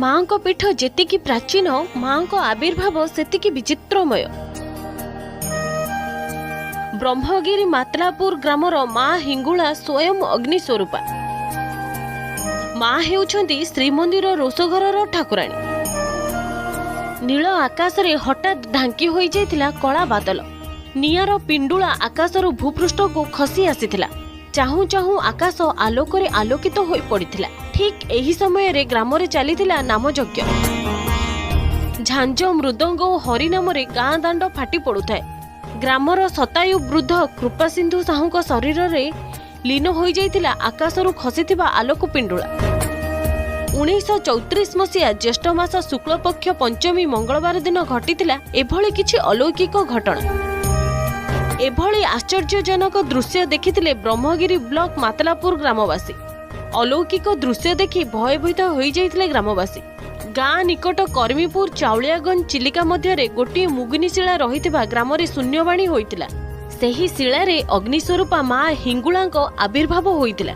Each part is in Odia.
ମାଙ୍କ ପୀଠ ଯେତିକି ପ୍ରାଚୀନ, ମାଙ୍କ ଆବିର୍ଭାବ ସେତିକି ବିଚିତ୍ରମୟ। ବ୍ରହ୍ମଗିରି ମାତଲାପୁର ଗ୍ରାମର ମା ହିଙ୍ଗୁଳା ସ୍ୱୟଂ ଅଗ୍ନି ସ୍ୱରୂପା। ମା ହେଉଛନ୍ତି ଶ୍ରୀମନ୍ଦିର ରୋଷଘରର ଠାକୁରାଣୀ। ନୀଳ ଆକାଶରେ ହଠାତ୍ ଢାଙ୍କି ହୋଇଯାଇଥିଲା କଳା ବାଦଲ। ନିଆଁର ପିଣ୍ଡୁଳା ଆକାଶରୁ ଭୂପୃଷ୍ଠକୁ ଖସି ଆସିଥିଲା। ଚାହୁଁ ଚାହୁଁ ଆକାଶ ଆଲୋକରେ ଆଲୋକିତ ହୋଇ ପଡ଼ିଥିଲା। ଠିକ୍ ଏହି ସମୟରେ ଗ୍ରାମରେ ଚାଲିଥିଲା ନାମଯଜ୍ଞ। ଝାଞ୍ଜ, ମୃଦଙ୍ଗ ଓ ହରିନାମରେ ଗାଁ ଦାଣ୍ଡ ଫାଟି ପଡୁଥାଏ। ଗ୍ରାମର ଶତାୟୁ ବୃଦ୍ଧ କୃପାସିନ୍ଧୁ ସାହୁଙ୍କ ଶରୀରରେ ଲୀନ ହୋଇଯାଇଥିଲା ଆକାଶରୁ ଖସିଥିବା ଆଲୋକ ପିଣ୍ଡୁଳା। 1934 ମସିହା ଜ୍ୟେଷ୍ଠ ମାସ ଶୁକ୍ଳପକ୍ଷ ପଞ୍ଚମୀ ମଙ୍ଗଳବାର ଦିନ ଘଟିଥିଲା ଏଭଳି କିଛି ଅଲୌକିକ ଘଟଣା। ଏଭଳି ଆଶ୍ଚର୍ଯ୍ୟଜନକ ଦୃଶ୍ୟ ଦେଖିଥିଲେ ବ୍ରହ୍ମଗିରି ବ୍ଲକ ମାତଲାପୁର ଗ୍ରାମବାସୀ। ଅଲୌକିକ ଦୃଶ୍ୟ ଦେଖି ଭୟଭୀତ ହୋଇଯାଇଥିଲେ ଗ୍ରାମବାସୀ। ଗାଁ ନିକଟ କର୍ମୀପୁର ଚାଉଳିଆଗଞ୍ଜ ଚିଲିକା ମଧ୍ୟରେ ଗୋଟିଏ ମୁଗୁନି ଶିଳା ରହିଥିବା ଗ୍ରାମରେ ଶୂନ୍ୟବାଣୀ ହୋଇଥିଲା। ସେହି ଶିଳାରେ ଅଗ୍ନିସ୍ୱରୂପା ମା ହିଙ୍ଗୁଳାଙ୍କ ଆବିର୍ଭାବ ହୋଇଥିଲା।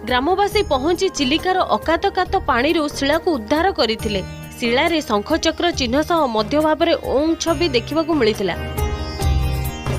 ଗ୍ରାମବାସୀ ପହଞ୍ଚି ଚିଲିକାର ଅକାତକାତ ପାଣିରୁ ଶିଳାକୁ ଉଦ୍ଧାର କରିଥିଲେ। ଶିଳାରେ ଶଙ୍ଖଚକ୍ର ଚିହ୍ନ ସହ ମଧ୍ୟଭାବରେ ଓଁ ଛବି ଦେଖିବାକୁ ମିଳିଥିଲା।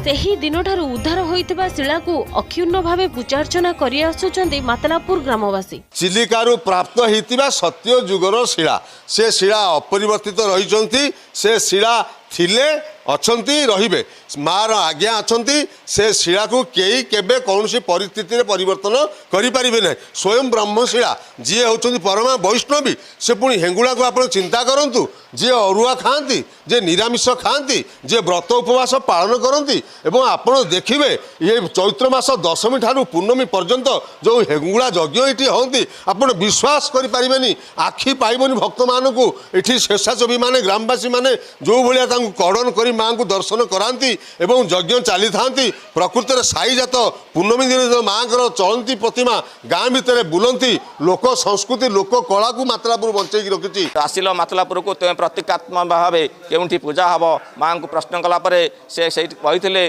ସେହି ଦିନଠାରୁ ଉଦ୍ଧାର ହୋଇଥିବା ଶିଳାକୁ ଅକ୍ଷୁଣ୍ଣ ଭାବେ ପୂଜାର୍ଚ୍ଚନା କରି ଆସୁଛନ୍ତି ମାତଲାପୁର ଗ୍ରାମବାସୀ। ଚିଲିକାରୁ ପ୍ରାପ୍ତ ହେଇଥିବା ସତ୍ୟ ଯୁଗର ଶିଳା, ସେ ଶିଳା ଅପରିବର୍ତ୍ତିତ ରହିଛନ୍ତି। ସେ ଶିଳା ଥିଲେ, ଅଛନ୍ତି, ରହିବେ। ମାର ଆଜ୍ଞା ଅଛନ୍ତି। ସେ ଶିଳାକୁ କେହି କେବେ କୌଣସି ପରିସ୍ଥିତିରେ ପରିବର୍ତ୍ତନ କରିପାରିବେ ନାହିଁ। ସ୍ୱୟଂ ବ୍ରହ୍ମଶିଳା, ଯିଏ ହେଉଛନ୍ତି ପରମା ବୈଷ୍ଣବୀ, ସେ ପୁଣି ହେଙ୍ଗୁଳାକୁ ଆପଣ ଚିନ୍ତା କରନ୍ତୁ, ଯିଏ ଅରୁଆ ଖାଆନ୍ତି, ଯିଏ ନିରାମିଷ ଖାଆନ୍ତି, ଯିଏ ବ୍ରତ ଉପବାସ ପାଳନ କରନ୍ତି। ଏବଂ ଆପଣ ଦେଖିବେ, ଇଏ ଚୈତ୍ର ମାସ ଦଶମୀ ଠାରୁ ପୂର୍ଣ୍ଣମୀ ପର୍ଯ୍ୟନ୍ତ ଯେଉଁ ହେଙ୍ଗୁଳା ଯଜ୍ଞ ଏଠି ହୁଅନ୍ତି, ଆପଣ ବିଶ୍ୱାସ କରିପାରିବେନି, ଆଖି ପାଇବନି ଭକ୍ତମାନଙ୍କୁ। ଏଠି ସ୍ୱେଚ୍ଛାସେବୀମାନେ, ଗ୍ରାମବାସୀମାନେ ଯେଉଁ ଭଳିଆ ତାଙ୍କୁ କଡ଼ନ କରି ମାଆଙ୍କୁ ଦର୍ଶନ କରାନ୍ତି ଏବଂ ଯଜ୍ଞ ଚାଲିଥାନ୍ତି। ପ୍ରକୃତରେ ସାଇଜାତ ପୂର୍ଣ୍ଣମୀ ଦିନ ଯେତେବେଳେ ମାଆଙ୍କର ଚଳନ୍ତି ପ୍ରତିମା ଗାଁ ଭିତରେ ବୁଲନ୍ତି, ଲୋକ ସଂସ୍କୃତି, ଲୋକ କଳାକୁ ମାତଲାପୁର ବଞ୍ଚେଇକି ରଖିଛି। ଆସିଲ ମାତଲାପୁରକୁ, ତୁମେ ପ୍ରତୀକାତ୍ମକ ଭାବେ କେଉଁଠି ପୂଜା ହେବ ମାଆଙ୍କୁ ପ୍ରଶ୍ନ କଲା ପରେ ସେ ସେଇଠି କହିଥିଲେ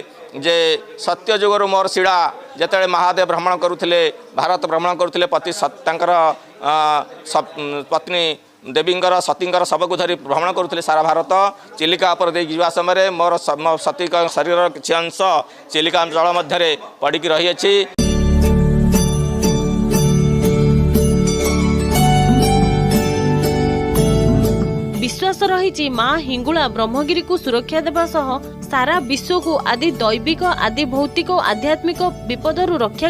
ଯେ ସତ୍ୟ ଯୁଗରୁ ମୋର ଶିଳା, ଯେତେବେଳେ ମହାଦେବ ଭ୍ରମଣ କରୁଥିଲେ, ଭାରତ ଭ୍ରମଣ କରୁଥିଲେ, ପତି ତାଙ୍କର ପତ୍ନୀ ଦେବୀଙ୍କର ସତୀଙ୍କର ଶବକୁ ଧରି ଭ୍ରମଣ କରୁଥିଲେ ସାରା ଭାରତ, ଚିଲିକା ଉପରେ ଦେଇକି ଯିବା ସମୟରେ ମୋର ସତୀଙ୍କ ଶରୀରର କିଛି ଅଂଶ ଚିଲିକା ଜଳ ମଧ୍ୟରେ ପଡ଼ିକି ରହିଅଛି। ବିଶ୍ୱାସ ରହିଛି, ମା ହିଙ୍ଗୁଳା ବ୍ରହ୍ମଗିରିକୁ ସୁରକ୍ଷା ଦେବା ସହ ସାରା ବିଶ୍ୱକୁ ଆଦି ଦୈବିକ, ଆଦି ଭୌତିକ ଓ ଆଧ୍ୟାତ୍ମିକ ବିପଦରୁ ରକ୍ଷା